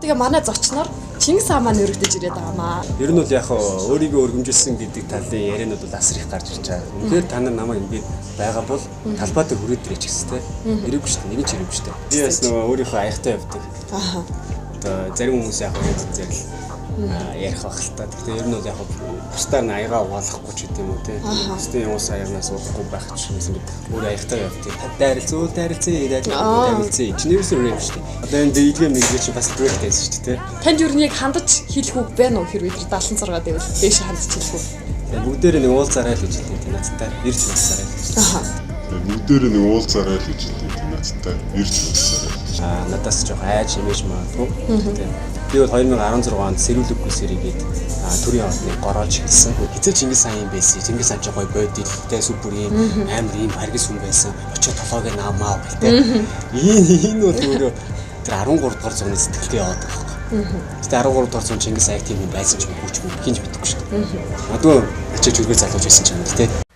Тэгээ манай зочноор Чингис хаан маань өргөдөж ирээд байгаа маа. Ер нь бол яг өөрийгөө өргөмжилсөн гэдэг талын яриануд бол асар их гарч ирж байгаа. Үнэхээр та нар намайг ингэж байгаа бол талбай дээр хүрээд ирээч гэсэн те. Ирээгүй шүү дээ. Нэг нь ч ирээгүй шүү дээ. Би бас нөгөө өөрийнхөө аяхтай явдаг. Одоо зарим хүмүүс яг янз янзээр л ярих байх л та. Гэхдээ ер нь бол яг бусдаар нь аягаа угаалгахгүй ч гэдэм үү те. Бусдын уус аягнаас уухгүй байх ч юм шиг өөр аяхтай явдаг. Дайралцуу дайралцээ дайралцээ. Чиний ерөөсөө рэп шүү дээ. Одоо энэ дийдгээ мэгдээ чи бас break dance шүү дээ те. Танд юу нэг хандаж хэлэх үг байна уу хэрвээ тэр 76 дэвэл дээш хандаж хэлэх үг. Тэгээ бүгдээрээ нэг уулзаарай л гэж хэлээ те. Надтай ирж уулзаарай л гэж. Тэгээ бүгдээрээ нэг уулзаарай л гэж хэлээ те. Надтай ирж уулзаарай л гэж. Аа надаас жоох айж имэж магадгүй. Тэ. Би бол 2016 онд сэрүүлэггүй сэрийгээд төрийн ордныг гороолж эхэлсэн. Хизээ Чингис хаан юм байсан. Чингис хаан ч гоё бодил те супер юм амар юм харгас хүн байсан. Очоо толгойг наамаа гэл те. Энэ бол өөрөө тэр 13 дугаар зууны сэтгэлтэй яваад байгаа байхгүй. Гэтэ 13 дугаар зуун Чингис хаан тийм хүн байсан ч юм уу ч юм хинж мэдэхгүй шүү дээ. Магадгүй ачаа зүргээ залууж байсан ч юм уу те.